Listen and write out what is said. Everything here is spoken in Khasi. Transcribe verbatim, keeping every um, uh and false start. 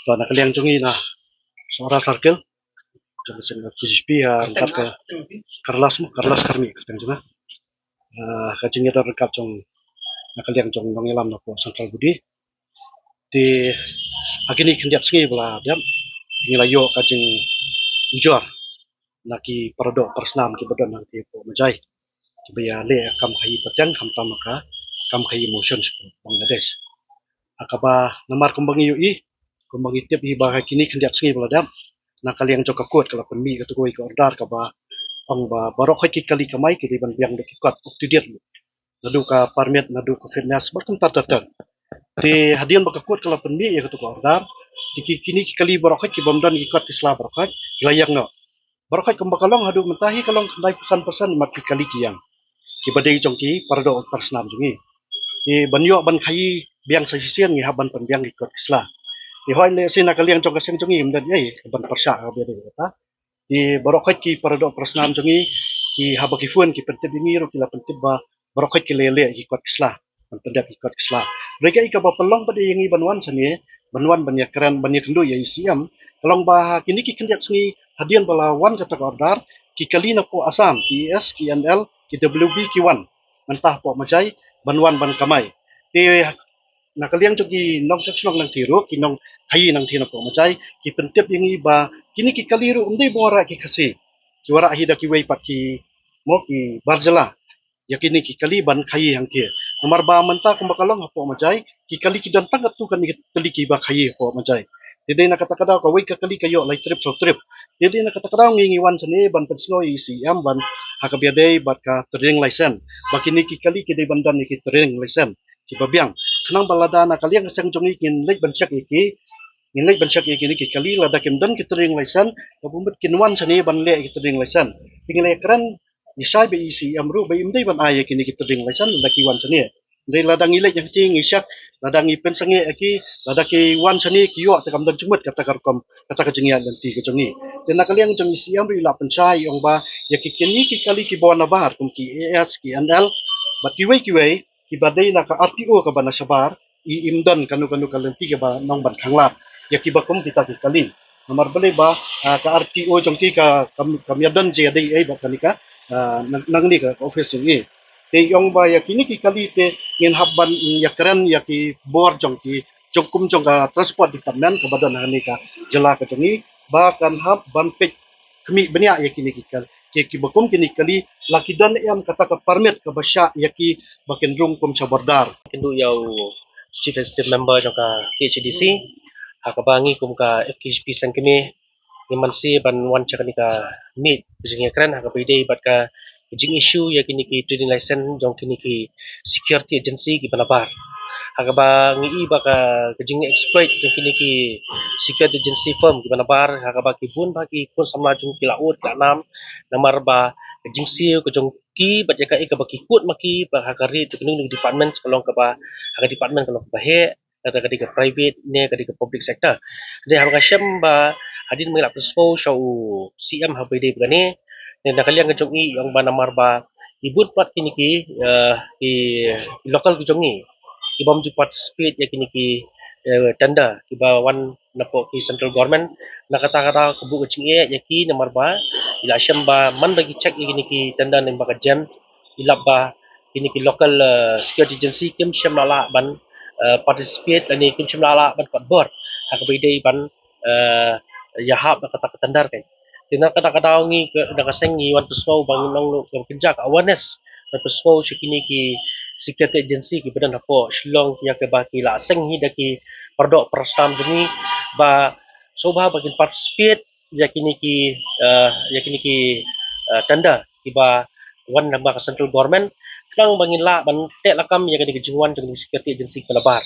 To, na ka liang jong ngi na Sohra Circle, jong ka seng K J P, ha ryngkat ka Carlos mo, Carlos Karmi, ka liang jong nga. Ah, ka jingïadon ryngkat jong, na ka liang jong nongïalam na poh Central Body. Te ha kine ki khyndiat sngi ba la dep, ngi la ïoh ka jingujor na ki paradoh parasnam kiba don hangtei hapoh Majai, kiba ïaleh kam khaïi pateng, khamtam ka kam khaïi motion sha Bangladesh. Ha kaba namar kumba ngi ïohi, kumba ngi tip hi ba ha kine ki khyndiat sngi ba la dep, na ka liang jong ka court ka la pynmih kata kawei ka order kaba ong ba baroh khoit ki kali kamai ki dei ban biang da ki kot up to date, naduh ka permit, naduh ka fitness, bad kumta ter ter. Te hadien ba ka court ka la pynmih ïa kata ka order, te ki, kine ki kali baroh khoit ki bym don ki kot ki sla baroh khoit ki la ïeng noh. Baroh khoit kumba ka long haduh mynta hi ka long khyndai phew san percent mat ki kali ki ïeng, kiba dei jong ki paradoh parasnam jong ngi. Te ban ïoh ban khaïi biang sa shisien ngi hap ban pynbiang ki kot ki sla. Te hooid lehse na ka liang jong ka seng jong ngi ym don ei ban pyrshah kaba dei kata. Te baroh khoit ki paradoh parasnam jong ngi, ki haba ki phone ki pyntip ïa ngi ruh ki la pyntip ba baroh khoit ki la leh ki kot ki sla, ban pyndep ki kot ki sla. Hynrei kaei kaba pynlong pat ïa ngi ban wan shane, ban wan ban ïakren, ban ïakynduh ïa i C M, ka long ba ha kine ki khyndiat sngi hadien ba la wan kata ka order, ki kali na poh Assam, ki E S, ki N L, ki W B ki wan mynta hapoh Majai ban wan ban kamai. Te na ka liang jong ki nongshong shnong nangtei ruh, ki nongkhaïi nangtei na poh Majai, ki pyntip ïa ngi ba kine ki kali ruh ym dei ba wanrah ki Khasi, ki wanrah hi da kiwei pat ki, mo, ki bar jylla ïa kine ki kali ban khaïi hangtei. Namar ba mynta kumba ka long hapoh Majai, ki kali ki don tang katto katne ki kali kiba khaïi hapoh Majai. Te dei na kata ka daw kawei ka kali ka ïoh lai trip saw trip. Te dei na kata ka daw ngi, ngi wan shane ban pynsngew ïa i C M ban, ha kaba ïadei bad ka trading license, ba kine ki kali ki dei ban don ïa ki trading license kiba biang. Khnang ba lada na ka liang ka seng jong ngi ngin leit ban check ïa ki, ngin leit ban check ïa kine ki kali, lada kim don ki trading license, ka bun bad kin wan shane ban leh ïa ki trading license. Te ngi la kren ïa shai bad i C M ruh ba ym dei ban ai ïa kine ki trading license lada ki wan shane. Hynrei lada ngi leit hangtei ngi check, lada ngi pynsangeh ïa ki, lada ki wan shane ki ïoh, te kam don jingmut kata ka rukom, kata ka jingïaid lynti ka jong ngi. Te na ka liang jong i C M ruh i la pynshai, i ong ba ïa ki, kine ki kali kiba wan nabar kum ki E S, ki N L bad kiwei kiwei, kiba dei na ka R T O kaba na shabar, i, im don kano kano ka lynti kaba nang ban khanglad ïa kiba kum kita ki kali. Namar balei ba, ah, ka R T O jong ki ka, kam, kam ïadon jingïadei ei bad kane ka, ah, nang, nangne ka, ka office jong i. Te i ong ba ïa kine ki kali te ngin hap ban ïakren ïa ki bor jong ki, jong kum jong ka transport department kaba don hangne ka jylla ka jong i, ba kan hap ban peit khmih bniah ïa kine ki kal-, ki, kiba kum kine ki kali, la ki don em kata ka permit kaba shah ïa ki ba kin rung kum sha border. Kynduh ïa u Chief Executive Member jong ka K H A D C, ha kaba ngi kum ka F K J P Seng Kmie, ngi mynshwa ban wan sha kane ka miet, ka jingïakren, ha kaba ïadei bad ka jingissue ïa kine ki trading license jong kine ki security agency kiba nabar. Ha kaba ngi i ba ka, ka jingexploit jong kine ki security agency firm kiba nabar, ha kaba ki bun ba ki khun samla jong ki la ud, ki la nam, namar ba ka jingsiew ka jong ki bad ïa kaei kaba ki kut ma ki ba ha ka ri jong kine ki department ka long kaba, ha ka department ka long kaba heh, kata ka dei ka private ne ka dei ka public sector. Dei haba nga shem ba hadien ba ngi la pynsngew sha u C M ha ba ïadei bad kane, ne na ka liang ka jong i i ong ba namar ba i bun pat kine ki, eh, ki, ki local ki jong i, ki bym ju participate ïa kine ki, eh, tender kiba wan napoh ki central government. Na kata ka daw ka buh ka jingeh ïa ki namar ba i la shem ba man ba ki check ïa kine ki tender ne ba ka jem, i lap ba kine ki local, eh, security agency kim shym la lah ban, eh, participate lane kim shym la lah ban kot bor ha kaba ïadei ban, eh, ïahap na kata ka tender. Te na kata ka daw ngi ka, na ka seng ngi wan pynsngew ba ngin long ruh ka kynja ka awareness ban pynsngew sha kine ki security agency kiba don hapoh Shillong ïa kaba ki la seng hi da ki paradoh parasnam jong ngi ba sngewbha ba kin participate ïa kine ki, eh, ïa kine ki, eh, tender kiba wan na ka central government, khnang ba ngin lah ban teh lakam ïa kane ka jingwan jong kine ki security agency kiba nabar.